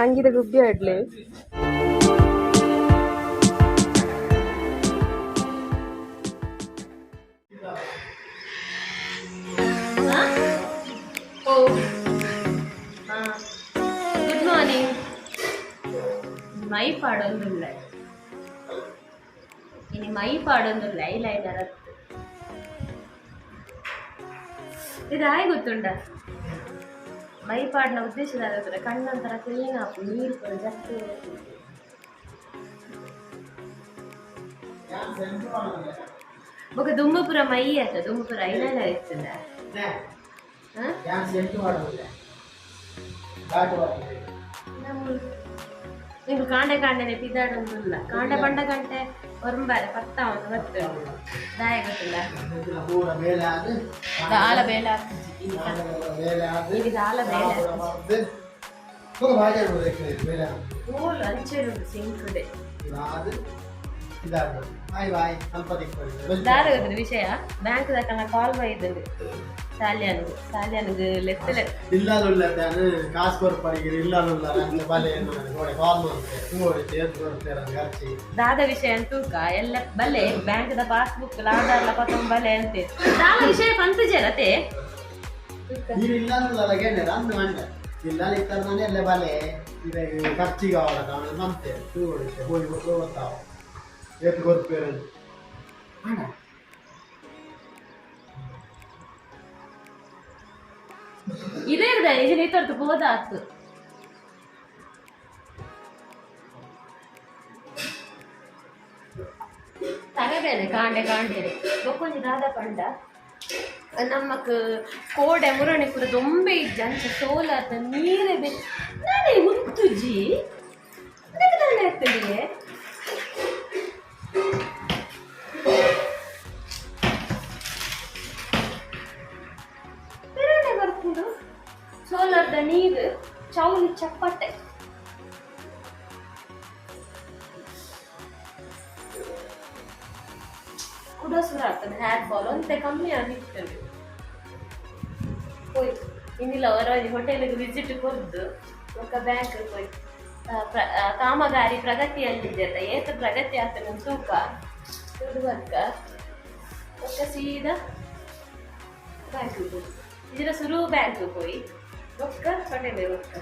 ಅಂಗಿದ ಗುಬ್ಬಿ ಆಡ್ಲಿ. ಓ, good morning. ಮೈ ಪಾಡೊಂದುಲ್ಲ ಇನಿ, ಮೈ ಪಾಡೊಂದುಲ್ಲ. Eyeliner ಅತ್ತು ಇದು ಆಯ್ ಗೊತ್ತುಂಡ. ಮೈ ಪಾಡಿನ ಉದ್ದೇಶ ದಾದ? ಕಣ್ಣೊಂಥರ ಕ್ಲೀನ್ ಆಪು, ನೀರು ಪೂರ ಜಸ್ಟ್. ಬೊಕ ದುಂಬುಪುರ ಮೈ ಆತ, ದುಂಬುಪುರ ಐಲೈನರ್ ಇತ್ತುಂಡ. ಹಾ, ನೀವು ಕಾಂಡೆ ಕಾಂಡೆನೆ ಪಿದಾಡೊಂದುಲ್ಲ. ಕಾಂಡೆ ಬಂಡ ಗಂಟೆ ಒರಂಬಾರೆ ಪತ್ತ ಒಂದು ಬತ್ತು ದಾಯ ಗೊತ್ತಿಲ್ಲ. ದಾಲ ಬೇಲೆ ಆಗ್ತದೆ ಈಗ, ದಾಲ ಬೇಲೆ ಆಗ್ತದೆ. ಮೂಲು ಅಂಚೆರುಂಡು ಸಿಂಕುಡೆ. ದಾದ ಗೊತ್ತಿಲ್ಲ ವಿಷಯ, ಬ್ಯಾಂಕ್ ದಾಕನ ಕಾಲ್ ಬೈದುಂಡು ಸಾಲ್ಯಾನ್ಗ್ ಸಾಲ್ಯಾನ್ಗ್ ಲೆತ್ತಲೆ. ಇಲ್ಲಾಲುಲ್ಲ, ಕಾಸು ಕೊರ್ಪಡಿಗೆ ಇಲ್ಲಾಲುಲ್ಲ, ನಂಗೆ ಬಲೆ ಗೋಡೆ ಕಾಲ್ ಮಾಡ್ತೆ ತೂವಡಿ ಏತ್ ಕೊರ್ಪೇರ ಖರ್ಚಿ. ದಾದ ವಿಷಯ ತೂಕ ಎಲ್ಲ ಬಲ್ಲೆ, ಬ್ಯಾಂಕ್ ದ ಪಾಸ್ಬುಕ್ ಆಧಾರ್ಲ ಪತ್ತೊಂದು ಬಲೆ ಅಂತೆ. ದಾದ ವಿಷಯ ಪಂತುಜೇರತೆ. ನೀರು ಇಲ್ಲಾಲುಲ್ಲ ಗೆಣ್ಣೆ ಅಂದು ಮಂಡೆ ಇಲ್ಲ ಇತ್ತಾರೆ ನಾನೇ ಎಲ್ಲ ಬಲೆ ಇದಾಗ ಖರ್ಚಿಗೆ ಅವಳ ಕಾರಣ ಮಂತೆ ತೂವಡಿ ಹೋಗಿ ಗೊತ್ತಾವ ಏತ್ ಕೊರ್ಪೇರ. ಇದೇ ಇರ್ದ ನಿಜ ಇತ್ತರ್ತು ಬೋದಾತು. ತಗಬೇನೆ ಕಾಂಡೆ ಕಾಂಡೇನೆ ಬೊಕ್ಕೊಂಜಿ ದಾದ ಪಂಡ, ನಮ್ಮಕ್ ಕೋಡೆ ಮುರಣಿ ಪೂರ ದೊಂಬೆ ಇಜ್ಜ. ಅಂಚ ಸೋಲಾರ್ದ ನೀರೇ ಬೆ ನಾನೇ ಉಂತುಜಿ. ಅದಕ್ಕೆ ತಾನೇ ಆಗ್ತದೆ. ಪಿರಾಣೆ ಬರ್ಪುಂಡು ಸೋಲಾರ್ದ ನೀರು ಚೌಲಿ ಚಪ್ಪಟ್ಟೆ. ಕುಡ ಸುರ ಆಗ್ತದೆ. ಹೇರ್ ಫಾಲ್ ಒಂತೆ ಕಮ್ಮಿ ಆಗಿರ್ತದೆ. ಹೋಯ್, ಇನ್ನಿಲ್ಲ ಹೊರ ಹೋಟೆಲ್ಗೆ ವಿಸಿಟ್ ಕೊರ್ದು ಬೊಕ್ಕ ಬ್ಯಾಂಕ್ ಹೋಯ್. ಕಾಮಗಾರಿ ಪ್ರಗತಿಯಲ್ಲಿದೆ ಅಲ್ಲ, ಏತ ಪ್ರಗತಿ ಆಗ್ತದೆ ಅಂತ ತೂಕ ದುಡ್ಡು ಬಕ್ಕ ಬೊಕ್ಕ ಸೀದಾ ಬ್ಯಾಂಕ್ ಹೋಗಿ ಇದರ ಸುರು ಬ್ಯಾಂಕ್ ಹೋಯಿ ಬೊಕ್ಕ ಹೋಟೆಲ್ ಬೊಕ್ಕ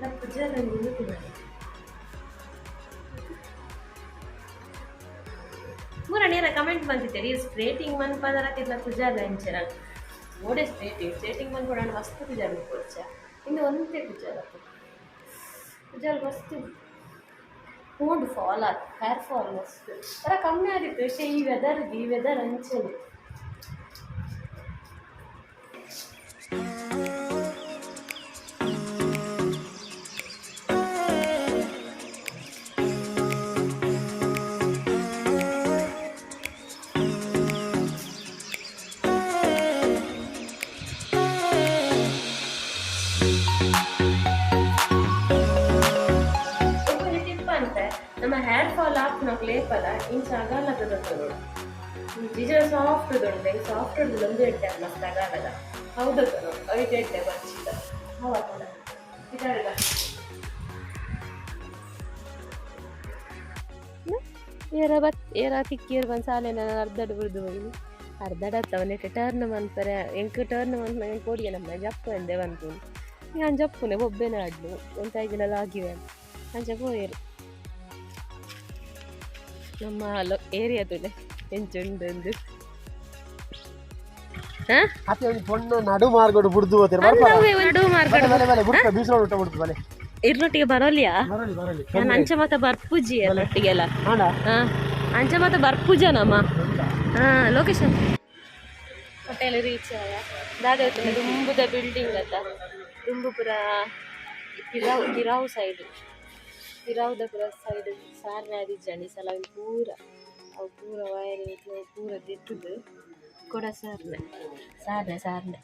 ನಮ್ಮ ಜನ. ಮೂರನೇರ ಕಮೆಂಟ್ ಬಂದಿತ್ತೆ, ಈ ಸ್ಟ್ರೇಟಿಂಗ್ ಮನ್ಪದರ ತಿರ್ಲ ಕುಜಾಲ ಅಂಚೆನ ಓಡೆ ಸ್ಟ್ರೇಟಿಂಗ್ ಸ್ಟ್ರೇಟಿಂಗ್ ಮನ್ಪೊಡಾಂಡ ಮಸ್ತ್ ಕುಜಾಲ್ ಪೊರ್ಚ. ಇನ್ನು ಒಂತೆ ಕುಜಾಲ ಕುಜಾಲ್ ಮಸ್ತ್ ಪೋಂಡು ಫಾಲ್ ಆತ್. ಹೇರ್ ಫಾಲ್ ಮಸ್ತ್ ಥರ ಕಮ್ಮಿ ಆಗಿತ್ತು ವಿಷಯ. ಈ ವೆದರ್, ಈ ವೆದರ್ ಅಂಚೆನೆ. ಒಂಜಿ ಟಿಪ್ ಅಂತೆ, ನಮ್ಮ ಹೇರ್ ಫಾಲ್ ಆಪುನಕ್ಲು ಲೇಪಲ ಇಂಚ ಅಗಾಲದ ನೋಡು. ನಿಜ ಸಾಫ್ಟ್ ಉಂಟು, ಸಾಫ್ಟ್ ಉಂಟು. ಒಂದು ಎಡ್ಡೆ ಮಸ್ತ್ ಅಗಾಲದ ಹೌದು ನೋಡು, ಐದು ಎಡ್ಡೆ ಬರ್ಚಿದ ಹೌದಾ? ಇದಾಗ ಏರ ಬತ್ ಏರ ತಿಕ್ಕಿಯರ್ ಬಂದು ಸಾಲೆ ಅರ್ಧಡ್ ಬುಡ್ದು ಹೋಗಿ ಅರ್ಧಡ್ ಅತ್ತ ಟರ್ನ್ ಮನ್ಪರೆ. ಎಂಕ್ ಟರ್ನ್ ಮನ್ಪರೆ ಪೋಡಿಗೆ ನಮ್ಮ ಜಪ್ಪು ಎಂದೆ ಪನ್ಪುನು. ಯಾನ್ ಜಪ್ಪುನೆ ಬೊಬ್ಬೆನ ಆಡ್ಲು ಒಂತೈದಿನ ಲಾಗಿವೆ ಅಂಚ ಪೋಯೆರ್. ನಮ್ಮ ಏರಿಯಾ ತುಲೆ ಎಂಚ ಉಂಡು. ಅತ್ತೆ, ಒಂಜಿ ಪೊಣ್ಣು ನಡು ಮಾರ್ಗಡು ಬುಡ್ದು ಹೋತಿರ. ನಡು ಮಾರ್ಗಡು. ಬಲೆ ಬಲೆ ಬುಡ್ಕ ಬೀಸೋಡು ಊಟ ಬುಡ್ದು ಬಲೆ. ಇರ್ನೊಟ್ಟಿಗೆ ಬರೋಲಿಯಾ? ಬರಲಿ ಬರಲಿ. ನಾನು ಅಂಚ ಮಾತ ಬರ್ಪುಜಿ ಒಟ್ಟಿಗೆಲ್ಲ. ಆಂಡ. ಹಾ, ಅಂಚ ಮಾತ ಬರ್ಪುಜ ನಮ್ಮ. ಹಾ, ಲೊಕೇಶನ್ ಹೋಟೆಲ್ ರೀಚ್ ಆಯ. ದಾದ ಗೊತ್ತುಂಡ, ದುಂಬುದ ಬಿಲ್ಡಿಂಗ್ ಅತ್ತ, ದುಂಬು ಪುರ ಪಿರಾವ್ ಪಿರಾವ್ ಸೈಡ್, ಪಿರಾವ್ದ ಪುರ ಸೈಡ್ ಸಾರ್ನೆ ಆದಿಜ್ಜಂಡ್ ಈ ಸಲ. ಅವು ಪೂರ ಅವು ಪೂರ ವೈರ್ ಪೂರ ದೆತ್ತುದು ಕೊಡ ಸಾರ್ನೆ ಸಾರ್ನೆ ಸಾರ್ನೆ.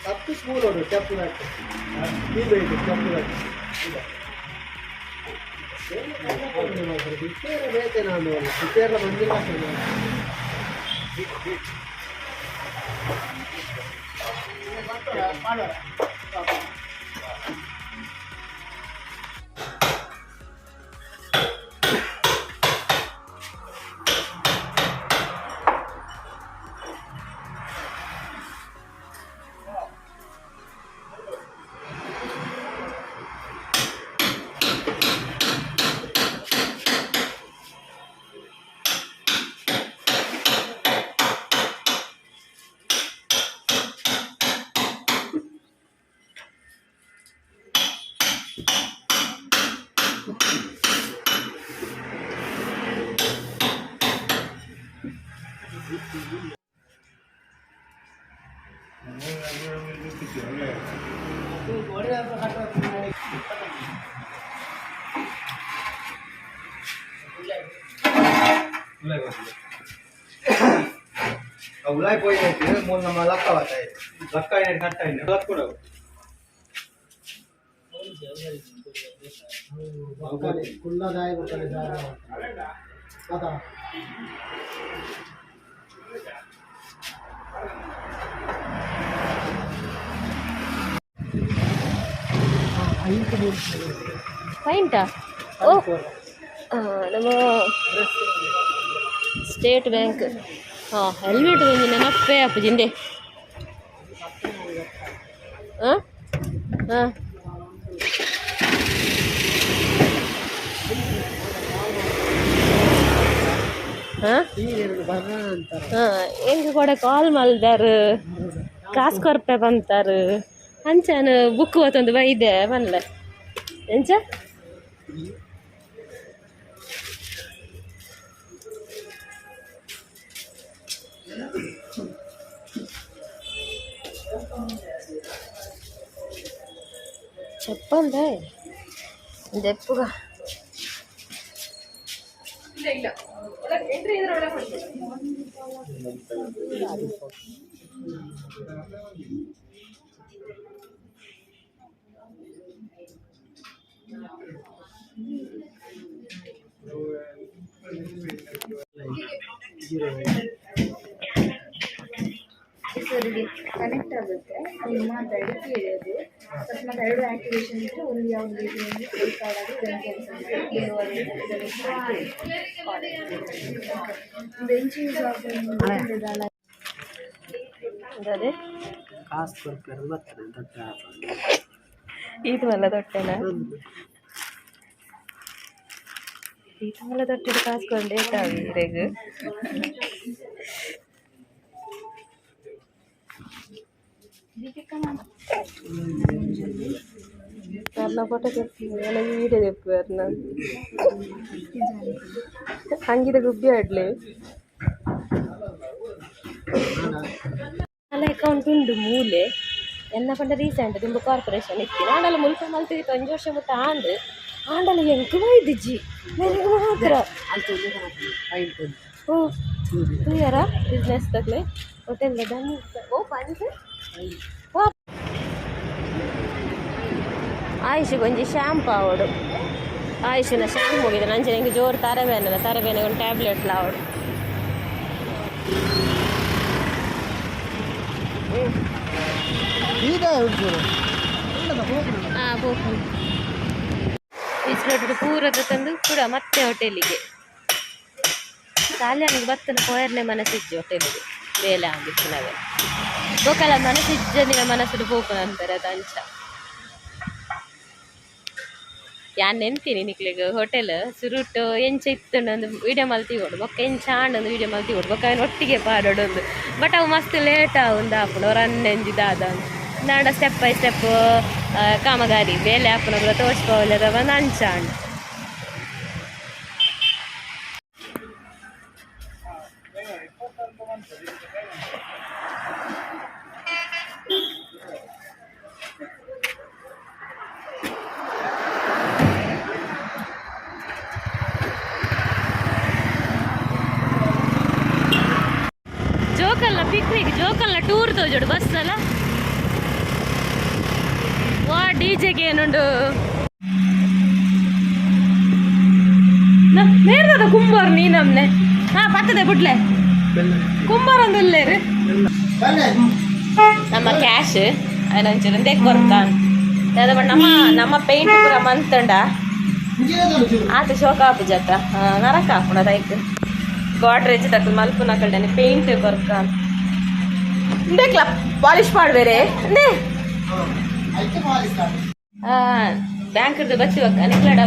ತಪ್ಪು ಸ್ಕೂಲ್ ನೋಡು ಚಪ್ಪು ಹಾಕಿ ಇದು ಇದು ಚಪ್ಪು ಹಾಕಿ ಬೇತೆ ನಾನು ಕೇರಳ ಬಂದಿಲ್ಲ. ಉಲಾಯ್ ಪೋಯಿನ ಮೂಲು ನಮ್ಮ ಲಕ್ಕ ಬತ್ತಾಯಿ ಲಕ್ಕ ಕಟ್ಟ ಲಕ್ಕುಡು. ಕುಳ್ಳದಾಯ ಕಥಾ. ಪೈಂಟಾ? ಓ, ನಮ್ಮ ಸ್ಟೇಟ್ ಬ್ಯಾಂಕ್. ಹಾಂ, ಹೆಲ್ಮೆಟ್ ಒಂಜಿ ನೆನಪೇ ಆಪುಜಿ ಇಂದೆ. ಹಾಂ ಹಾಂ ಹಾಂ ಹಾಂ ಎಂಕ್ ಕೂಡ ಕಾಲ್ ಮಲ್ದಾರ್, ಕಾಸು ಕೊರ್ಪೆ ಬಂತಾರು. ಅಂಚಾನ ಬುಕ್ ಓತೊಂದು ಬೈದೆ ಪನ್ಲೆ ಎಂಚ. చెప్పండి దెప్పుగా. ಸರಿಗೆ ಕನೆಕ್ಟ್ ಆಗುತ್ತೆ. ಅಲ್ಲಿ ಮಾತಾಡಿ ಕೇಳೋದು. ಅಕಸ್ಮಾತ್ ಎರಡು ಆ್ಯಕ್ಟಿವೇಶನ್ ಇದ್ದರೆ ಒಂದು ಯಾವುದು ಬೇಕು ನಿಮಗೆ, ಕ್ರೆಡಿಟ್ ಕಾರ್ಡ್ ಆಗಿ ಇದನ್ನು ಕ್ಯಾನ್ಸಲ್ ಮಾಡಿ, ಬೆಂಚ್ ಯೂಸ್ ಆಗೋದು. ಅದೇ. ಕಾಸು ಕೊರ್ಪೇರು ಬರ್ತದೆ ದೊಡ್ಡ. ಇದು ಮಲ್ಲ ದೊಟ್ಟೆನ? ಈತ ಮಲ್ಲ ದೊಟ್ಟೆಡ್ ಕಾಸು ಕೊಂಡೆ ಇರೆಗ್. ಅರ್ನ ಫೋಟೋ ತೆಪ್ಪು, ವೀಡಿಯೋ ತೆಪ್ಪು. ಅರ್ನ ಹಂಗಿದ ಗುಬ್ಬಿ ಆಡ್ಲಿ ಅಲ್ಲ. ಅಕೌಂಟ್ ಉಂಡು ಮೂಲೆ ಎನ್ನ ಪಂಡ ರೀಸೆಂಟ್ ದುಂಬು ಕಾರ್ಪೊರೇಷನ್ ಇತ್ತು. ನಾನಲ್ಲ ಮುಲ್ಪ ಮಲ್ತಿತ್ತು ಒಂಜಿ ವರ್ಷ ಮುಟ್ಟ ಆಂಡ್ ಆಂಡಲ ಎಂಕ್ ಬೈದಿಜ್ಜಿ, ಮೆರೆಗ್ ಮಾತ್ರ. ಓ, ತೂಯರ ಬಿಸ್ನೆಸ್ ತಕ್ಲೆ ಹೋಟೆಲ್ ದನ್. ಓ ಪಂಚ್ ಆಯುಷಿಗೆ ಒಂಜಿ ಶ್ಯಾಂಪು ಆವಡು. ಆಯುಷಿನ ಶ್ಯಾಂಪು ಹೋಗಿದೆ. ನಂಚೆ ಎಂಕ್ ಜೋರು ತರಬೇನಲ್ಲ, ತರಬೇನೆ ಒಂದು ಟ್ಯಾಬ್ಲೆಟ್ ಆವಡು. ಈಗ ಒಂಚೂರು. ಹಾಂ, ಪೋಪು ಬಿಸಿಲೊಟ್ಟು ಪೂರದ ತಂದು ಕೂಡ ಮತ್ತೆ ಹೋಟೆಲಿಗೆ ಸಾಲ್ಯಾನಿಗೆ ಬತ್ತನ ಪೋಯರ್ನೆ ಮನಸ್ಸಿಜ್ಜಿ ಹೋಟೆಲಿಗೆ ಬೇಲೆ ಆಗಿತ್ತು. ಬೋಕಲ ಮನಸ್ಸಿಜ್ಜನಿನ ಮನಸ್ಸುಡು ಪೋಪುನ ಅಂತಾರೆ, ಅದು ಅಂಚ. ಯಾನ್ ನೆನ್ತೀನಿ ನಿಕ್ಲೆಗ್ ಹೋಟೆಲ್ ಸುರುಟು ಎಂಚ ಇತ್ತುಂಡು ಒಂದು ವೀಡಿಯೋ ಮಲ್ತಿಗೋಡು, ಬೊಕ್ಕ ಎಂಚ ಆಂಡ್ ಒಂದು ವೀಡಿಯೋ ಮಲ್ತಿಗೋಡು, ಬೊಕ್ಕ ಅವನ್ ಒಟ್ಟಿಗೆ ಪಾಡೋಡು ಒಂದು. ಬಟ್ ಅವು ಮಸ್ತ್ ಲೇಟ್ ಆವುಂದು ಆಪುಂಡು ಅವ್ರು ದಾದ ನಾಡ ಸ್ಟೆಪ್ ಬೈ ಸ್ಟೆಪ್ ಕಾಮಗಾರಿ ಬೇಲೆ ಆಪುನ ಪೂರ ತೋಜ್ಪಾವೊಲೆದ ಬಂದು ಅಂಚ ಆಂಡ್. ತೋಜೋಡು ಬಸ್ ಅಲ್ಲ ವಾ ಡಿಜೆಗೆ ಏನುಂಡು ನೇರ್ದದ ಕುಂಬಾರ್ ನೀ ನಮ್ನೆ ಹಾ ಪತ್ತದೆ ಬುಡ್ಲೆ ಕುಂಬಾರ್ ಒಂದು ಇಲ್ಲೇರು ನಮ್ಮ ಕ್ಯಾಶ್ ಅದೊಂಚೂರು ಒಂದೇ ಕೊರ್ತಾನ್ ದಾದ ನಮ್ಮ ನಮ್ಮ ಪೇಂಟ್ ಪೂರ ಮಂತಂಡ ಆತ ಶೋಕ ಆಪು ಜಾತ ನರಕ ಹಾಪುಣ ದೈಕ್ ಗಾಡ್ರೇಜ್ ತಕ್ಕ ಮಲ್ಪುನ ಕಲ್ಡನೆ ಪೇಂಟ್ ಕೊರ್ಕಾನ್ ಇಂದೇಕ್ಲ ಪಾಲಿಶ್ ಮಾಡ್ಬೇರೆ ಅಂದೇ ಬ್ಯಾಂಕ್ ಬಚ್ಚಿ ನಿಕ್ಲಡ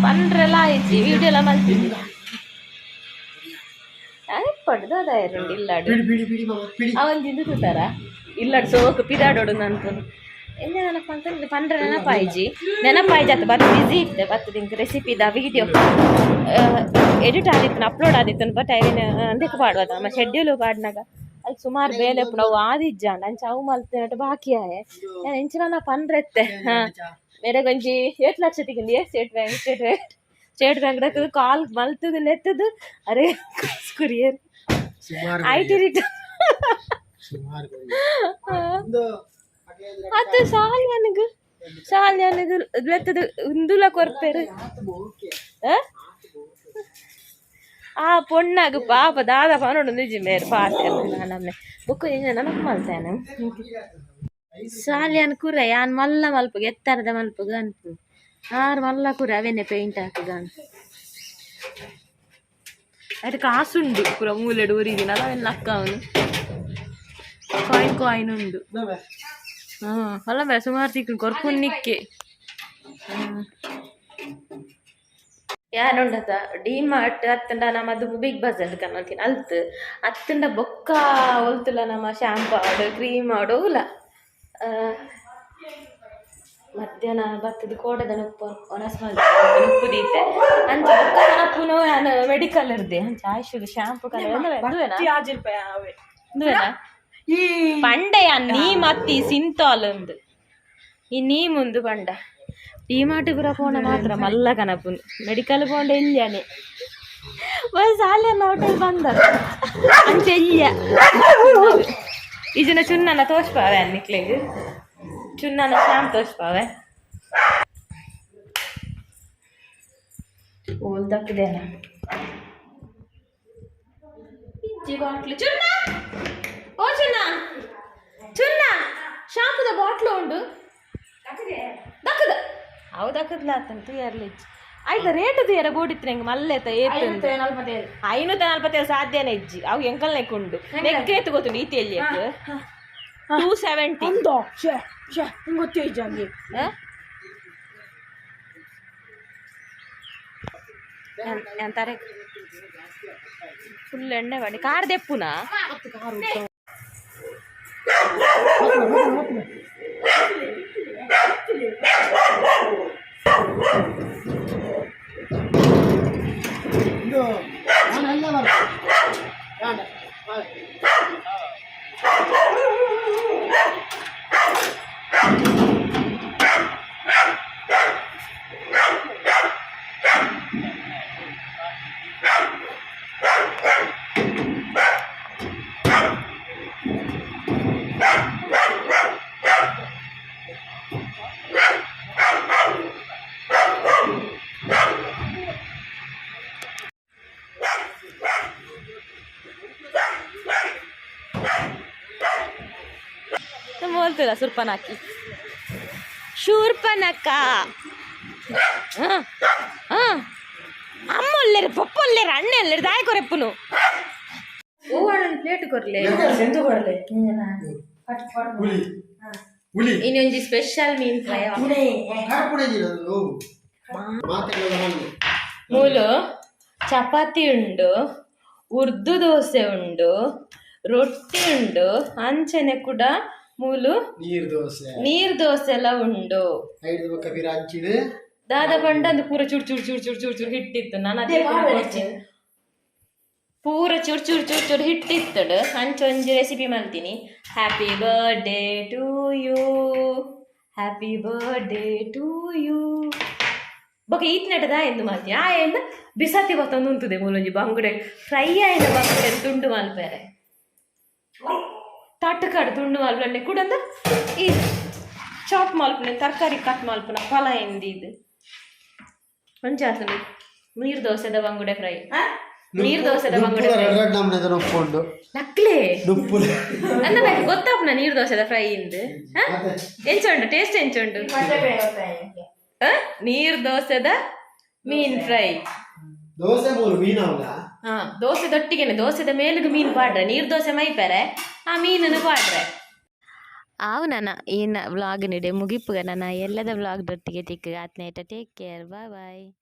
ಪಂಡ್ರೆಲ್ಲ ಆಯ್ತು ವಿಡಿಯೋ ಎಲ್ಲ ಮಲ್ತಿದ್ವಿ ಪಡ್ದು ಅದ ಇರುಂಡು ಇಲ್ಲಾಡು ಬಿಡಿ ಬಿಡಿ ಬಿಡಿ ಮಾಮ ಬಿಡಿ ಅವನ್ ತಿಂದು ತೂತಾರ ಇಲ್ಲಾಡು ಸೋಕು ಪಿದಾಡೋಡು ನಂತು ಎಂದ ನೆನಪ ಅಂತಂದ್ರೆ ಪಂಡ್ರೆ ನೆನಪಾಯ್ಜಿ ನೆನಪಾಯ್ಜಿ ಆತ ಬತ್ ಬಿಸಿ ಇತ್ತೆ ಬತ್ತು ತಿಂಕ್ ರೆಸಿಪಿದ ವಿಡಿಯೋ ಎಡಿಟ್ ಆದಿತ್ತು ಅಪ್ಲೋಡ್ ಆದಿತ್ತು ಬಟ್ ಐರಿನ ಅಂದಕ್ಕೆ ಪಾಡುವ ನಮ್ಮ ಶೆಡ್ಯೂಲ್ ಪಾಡ್ನಾಗ ಅಲ್ಲಿ ಸುಮಾರು ಬೇಲೆ ಅವು ಆದಿಜ್ಜಾಂಡ ಅಂಚ ಅವು ಮಲ್ತಿನಟ್ಟು ಬಾಕಿ ಆಯೆ ನಾನು ಎಂಚಿನ ಪಂಡ್ರೆತ್ತೆ ಹಾಂ ಮೇರೆ ಒಂಜಿ ಏಟ್ ಲಕ್ಷ ತಿಂದು State Bank State Bank State Bank ದಕ್ಕದು ಕಾಲ್ ಮಲ್ತದು ಲೆತ್ತದು ಅರೆ ಕುರಿಯರ್ ಸುಮಾರು I T return ಸುಮಾರು ಒಂದು ಅದು ಸಾಲ್ಯನಿಗೆ ಸಾಲ್ಯನಿಗೆ ಲೆತ್ತದು ಉಂದುಲ ಕೊರ್ಪೇರು ಆ? ಆ ಪೊಣ್ಣಾಗ ಪಾಪ ದಾದ ಪನೋಡು ನಿಜ ಮೇರ್ ಪಾತೆ ನಮ್ಮನೆ ಬುಕ್ ನನಗೆ ಮಲ್ತೇನೆ ಸಾಲ್ಯನ್ ಕುರ ಯಾನ್ ಮಲ್ಲ ಮಲ್ಪುಗ ಎತ್ತರದ ಮಲ್ಪುಗ ಅನ್ಪು ಆರು ಮಲ್ಲ ಕುರ ಅವೇನೆ ಪೇಂಟ್ ಹಾಕುಗ ಅಟ್ ಕಾಸುಂಡು ಪೂರ ಮೂಲೆಡು ಊರಿದಿನ ಅವೆಲ್ಲ ಅಕ್ಕ ಅವನು ಕಾಯಿನ್ ಕಾಯಿನ್ ಉಂಡು. ಅಲ್ಲ ಬೇ ಸುಮಾರು ತಿಕ್ಕು ಕೊರ್ಪುನ್ ನಿಕ್ಕೆ ಯಾರುಂಡತ ಡಿ ಮಾರ್ಟ್ ಅತ್ತಂಡ ನಮ್ಮದು ಬಿಗ್ ಬಜಾರ್ ಕನ್ನಂತೀನಿ ಅಲ್ತ್ ಅತ್ತಂಡ ಬೊಕ್ಕ ಒಲ್ತುಲ ನಮ್ಮ ಶಾಂಪು ಆಡು ಕ್ರೀಮ್ ಆಡು ಉಲ. ಮಧ್ಯಾಹ್ನ ಬತ್ತದ ಕೋಡದ ಉಪ್ಪು ಒಣಸ್ ಉಪ್ಪು ದೀತೆ ಅಂಚ ಬೊಕ್ಕ ಕನಪುನು ಯಾನ್ ಮೆಡಿಕಲ್ ಇರ್ದೆ ಅಂಚ ಆಯುಷ್ ಶಾಂಪು ಕಲರ್ ಪಂಡೆಯ ನೀ ಮತ್ತಿ ಸಿಂತಾಲ್ ಒಂದು ಈ ನೀ ಮುಂದು ಪಂಡ ಡಿ ಮಾರ್ಟ್ ಪೂರ ಪೋಣ ಮಾತ್ರ ಮಲ್ಲ ಕನಪುನು ಮೆಡಿಕಲ್ ಪೋಂಡ ಇಲ್ಯಾನೆ ಬಸ್ ಅಲ್ಲೆಲ್ಲ ಹೋಟೆಲ್ ಬಂದ ಅಂಚ ಇಲ್ಯ ಈಜಿನ ಚುನ್ನನ ತೋಷ್ಪಾವೆ ಅನ್ನಿಕ್ಲೆಗ್ ಚುನ್ನನ ಶಾಮ್ ತೋಷ್ಪಾವೆ ಓಲ್ ದಕ್ಕದೇನ ಇಜ್ಜಿ ಬಾಟ್ಲು ಚುನ್ನ ಓ ಚುನ್ನ ಚುನ್ನ ಶಾಂಪುದ ಬಾಟ್ಲು ಉಂಡು ದಕ್ಕದ ಅವು ದಕ್ಕದ್ಲ ಆತಂತ ಇರ್ಲಿ ಆಯ್ತಾ ರೇಟ್ ತೀರ ಬೋಡಿತ್ತು ನಂಗೆ ಮಲ್ಲೆತ ಏತು 547 ಸಾಧ್ಯನೇ ಇಜ್ಜಿ ಅವು ಎಂಕಲ್ ನೆಕ್ಕುಂಡು ನೆಕ್ ಏತು ಗೊತ್ತುಂಡು ಈತಿ ಎಲ್ಲಿ 270 ಎಂತಾರೆ ಫುಲ್ ಎಣ್ಣೆ ಮಾಡಿ ಕಾರ್ ದೆಪ್ಪುನಾ ಇದು ನಾನು ಎಲ್ಲ ಬರ್ತೇನೆ ಬೇಡ. ಹೋಲ್ತದ ಸುರ್ಪನಾಕಿ ಶೂರ್ಪನಕ್ಕ ಅಮ್ಮ ಒಲ್ಲೇರು ಪಪ್ಪ ಒಲ್ಲೇರು ಅಣ್ಣೆ ಒಲ್ಲೇರು ದಾಯ ಕೊರೆಪ್ಪುನು ಹೂವಣ್ಣ ಪ್ಲೇಟ್ ಕೊರ್ಲೆ. ಹುಲಿ ಹುಲಿ. ಇನ್ನೊಂಜಿ ಸ್ಪೆಷಲ್ ಮೀನ್ ಫ್ರೈ. ಕಾರ್ ಪುಡಿ ಅದು ಮಾತೆಲ್ಲ ಬಂದು. ಮೂಲು ಚಪಾತಿ ಉಂಡು, ಉರ್ದು ದೋಸೆ ಉಂಡು, ರೊಟ್ಟಿ ಉಂಡು, ಅಂಚನೆ ಕೂಡ ಮೂಲು. ನೀರು ದೋಸೆ. ನೀರ್ ದೋಸೆ ಎಲ್ಲ ಉಂಡು. ಐದು ಬೊಕ್ಕ ಪಿರ ಹಂಚಿಡು. ದಾದ ಪಂಡ ಅಂದ್ ಪೂರ ಚೂರ್ ಚೂರ್ ಚೂರ್ ಚೂರ್ ಚೂರ್ ಚೂರ್ ಹಿಟ್ಟಿತ್ತು. ನಾನು ಅದೇ ಪೂರ ಚೂರ್ ಚೂರ್ ಚೂರ್ ಚೂರ್ ಹಿಟ್ಟಿತ್ತಡು. ಅಂಚ ಒಂಜಿ recipe ಮಲ್ತೀನಿ. Happy birthday to you, happy birthday to you. ಬೊಕ ಈತ್ನೆಟದ ಎಂದು ಮಲ್ತೀನಿ. ಆ ಎಂದು ಬಿಸಾತಿ ಬತ್ತೊಂದು ಉಂತುದೆ. ಮೂಲೊಂಜಿ ಬಂಗುಡೆ ಫ್ರೈ ಆಯ್ನ ಬಂಗುಡೆ ತುಂಡು ಮಲ್ಪೆರೆ. ತಟ್ಟುಕಾಡು ತುಂಡು ಮಲ್ಪನೆ ಕೂಡಂದ ಈ ಚಾಪ್ ಮಲ್ಪುನೆ, ತರಕಾರಿ ಕಟ್ ಮಲ್ಪುನ ಫಲ ಎಂದಿ ಇದು. ಒಂಜಾತುಂಡು ನೀರ್ ದೋಸೆದ ಬಂಗುಡೆ ಫ್ರೈ, ನೀರ್ ದೋಸೆದ ಬಂಗುಡೆ ಫ್ರೈ. ರಡ್ ರಡ್ ನಮ್ನೆ ನುಪ್ಪುಂಡು. ನಕ್ಲೆ. ನುಪ್ಪು. ಅಂದ ನಂಗೆ ಗೊತ್ತಾಪುನ ನೀರ್ ದೋಸೆದ ಫ್ರೈ ಇಂದು. ಎಂಚ ಉಂಡು ಟೇಸ್ಟ್? ಎಂಚ ಉಂಡು? ಆ? ನೀರ್ ದೋಸೆದ ಮೀನ್ ಫ್ರೈ. ದೋಸೆ ಮೂರು ಮೀನವಲ್ಲ. ಹಾ, ದೋಸೆದೊಟ್ಟಿಗೆನೆ, ದೋಸೆದ ಮೇಲಿಗೆ ಮೀನು ಪಾಡ್ರೆ, ನೀರ್ ದೋಸೆ ಮೈಪೆರೆ ಆ ಮೀನನ್ನು ಪಾಡ್ರೆ. ಆವು ನನ್ನ ಏನ ವ್ಲಾಗ್ ನಿಡೆ ಮುಗಿಪುಗ. ನನ್ನ ಎಲ್ಲದ vlog ದೊಟ್ಟಿಗೆ ತಿಕ್ಕ ಆತ್ನೇಟ. Take care, bye bye.